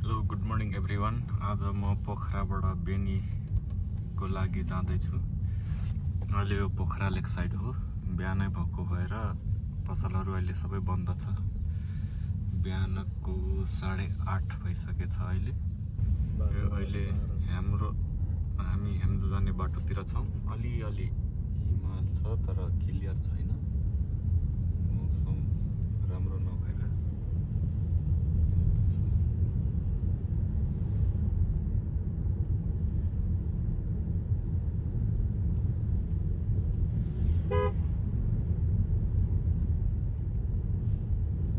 Hello good morning everyone. आज म पोखराबाट बेनीको लागि जाँदैछु। अहिले यो पोखरा लेक साइड हो। बिहानै भएको भएर पसलहरू अहिले सबै बन्द छ। बिहानको 8:30 भइसकेछ अहिले। अहिले हामी हेम्जो जाने बाटोतिर छौँ। अलिअलि हिमाल छ तर क्लियर छैन, मौसम राम्रो नभएर।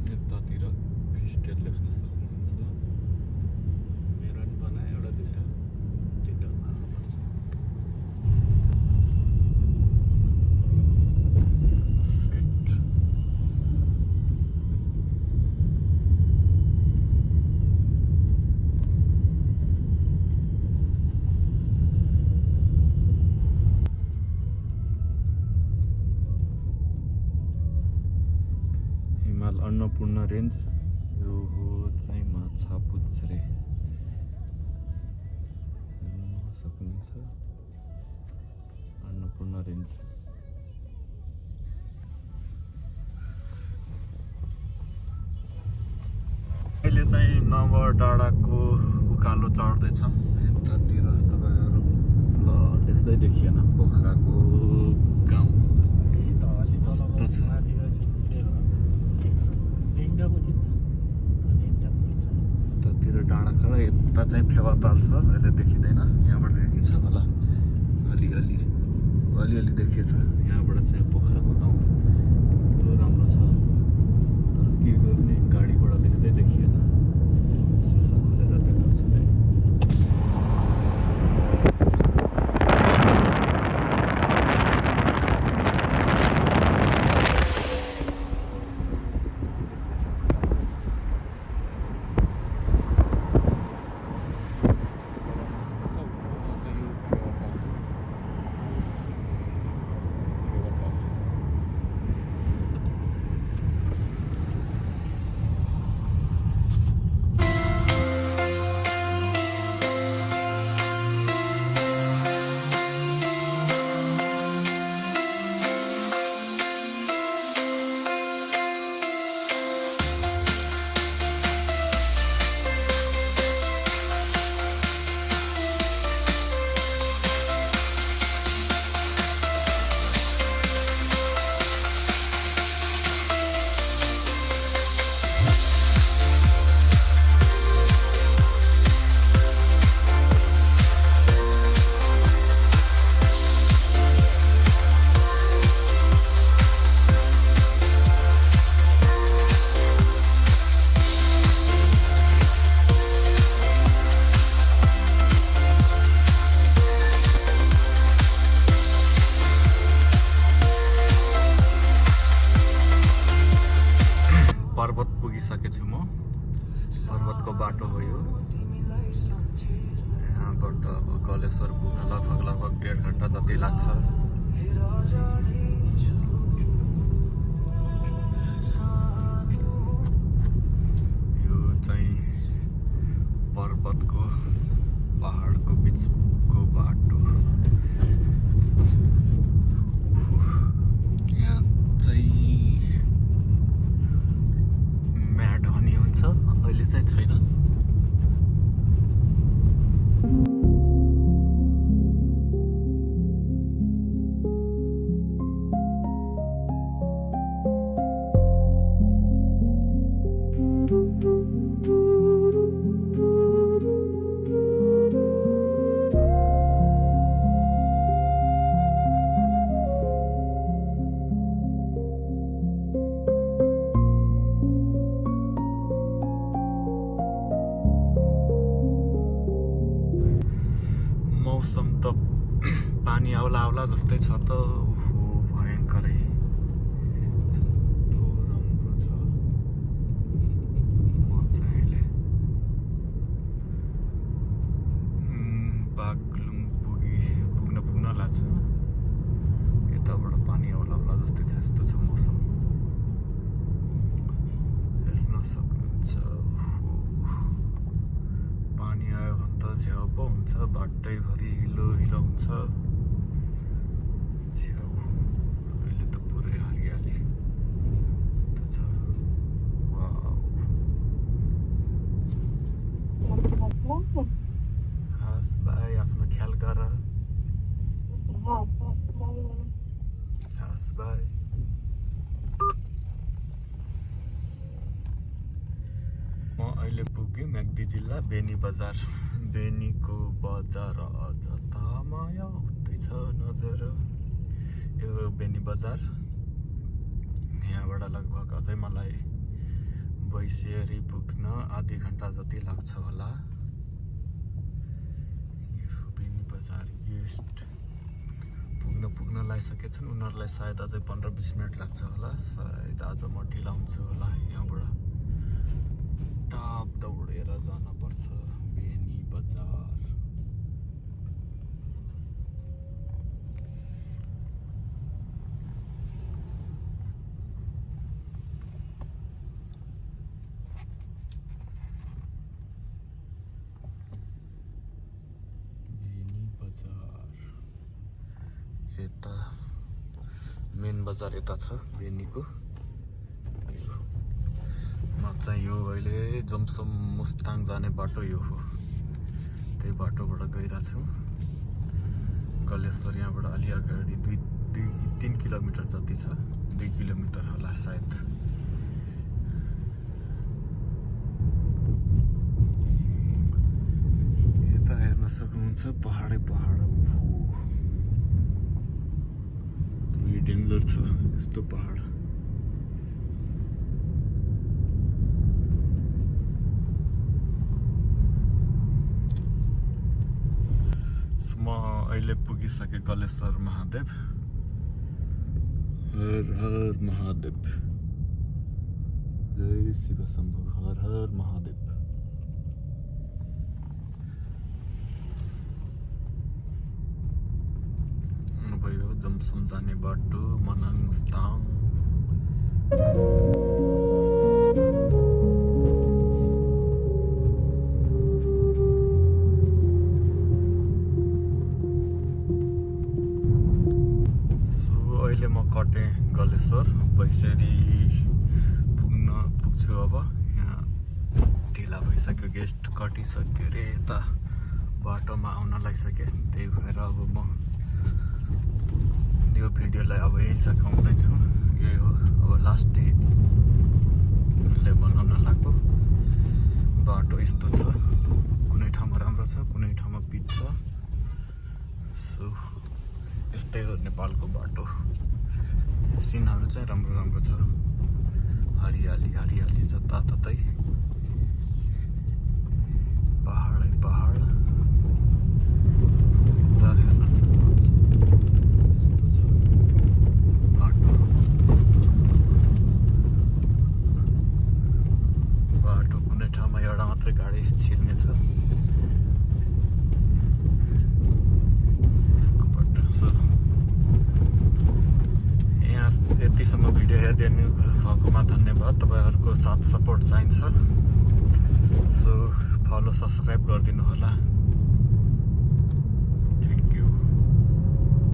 यतातिर क्रिस्टल देख्न सक्नुहुन्छ। मेरो पनि बनाए एउटा दिन्छ टिकटक हाल्नुपर्छ। सेट हिमाल अन्नपूर्ण रेन्ज यो हो चाहिँ माछापुच्छ्रे हेर्न सक्नुहुन्छ। अन्नपूर्ण रेन्ज अहिले चाहिँ नव डाँडाको उकालो चढ्दैछौँ। यतातिर तपाईँहरू ल देख्दै देखिएन पोखराको गाउँ कस्तो छ। यतातिर डाँडा खडा, यता चाहिँ फेवाताल छ, अहिले देखिँदैन। यहाँबाट देखिन्छ होला, अलिअलि देखिएछ। यहाँबाट चाहिँ पोखराको गाउँ कस्तो राम्रो छ, तर के गर्ने गाडीबाट देख्दै देखिएन। सिसा खोलेर देखाउँछु है। पर्वत पुगिसकेछु म। पर्वतको बाटो हो यो। यहाँबाट अब कलेश्वर पुग्न लगभग 1.5 घन्टा जति लाग्छ। यो चाहिँ पर्वतको पहाडको बिचको बाटो। यहाँ चाहिँ म्याट हनी हुन्छ, अहिले चाहिँ छैन। मौसम त पानी आउला जस्तै छ त। ओहो भयङ्करै कस्तो राम्रो छ। म चाहिँ अहिले बागलुङ पुग्न लाग्छ। यताबाट पानी आउला जस्तै छ। यस्तो छ मौसम, हेर्न सक्नुहुन्छ। छेउ पो हुन्छ, बाटैभरि हिलो हिलो हुन्छ छेउ। अहिले त पुरै हरियाली यस्तो छ। वाउ, हस् भाइ, आफ्नो ख्याल गर। हस् भाइ। म अहिले पुगेँ म्याग्दी जिल्ला बेनी बजार। बेनीको बजार अझ तामाया उतै छ नजर। यो बेनी बजार। यहाँबाट लगभग अझै मलाई बैसेरी पुग्न आधी घन्टा जति लाग्छ होला। यो बेनी बजार गेस्ट पुग्न लागिसकेछन्। उनीहरूलाई सायद अझै 15-20 मिनट लाग्छ होला। सायद आज म ढिला हुन्छु होला। यहाँबाट टाप दौडेर जान पर्छ बेनी बजार। बेनी बजार यता मेन बजार यता छ बेनीको। म चाहिँ यो अहिले जमसम मुस्ताङ जाने बाटो यो हो। त्यही बाटोबाट गइरहेको छु। गलेश्वर यहाँबाट अलि अगाडि 2-3 किलोमिटर जति छ। 2 किलोमिटर होला सायद। यता हेर्न सक्नुहुन्छ पहाडै पहाड। पुरै डेन्जर छ यस्तो पहाड। म अहिले पुगिसकेँ गलेश्वर महादेव। हर हर महादेव, जय शिव शम्भु, हर हर महादेव। अब यो जमसम जाने बाटो मनाङ मुस्ताङ। अहिले म कटेँ गलेश्वर। बैसेरी पुग्छु अब। यहाँ ढिला भइसक्यो, गेस्ट कटिसक्यो अरे। यता बाटोमा आउन लागिसक्यो। त्यही भएर अब म यो भिडियोलाई अब यही सकाउँदैछु। यही हो अब लास्ट डेले बनाउन लाग्यो। बाटो यस्तो छ, कुनै ठाउँमा राम्रो छ, कुनै ठाउँमा पिच छ। सो यस्तै हो नेपालको बाटो। सिनहरू चाहिँ राम्रो राम्रो छ। हरियाली हरियाली जताततै, पहाडै पहाड। यता हेर्न सक्नुहुन्छ बाटो कुनै ठाउँमा एउटा मात्रै गाडी छिर्ने छ। यतिसम्म भिडियो हेरिदिनु भएकोमा धन्यवाद। तपाईँहरूको साथ सपोर्ट चाहिन्छ। सो फलो सब्सक्राइब गरिदिनु होला।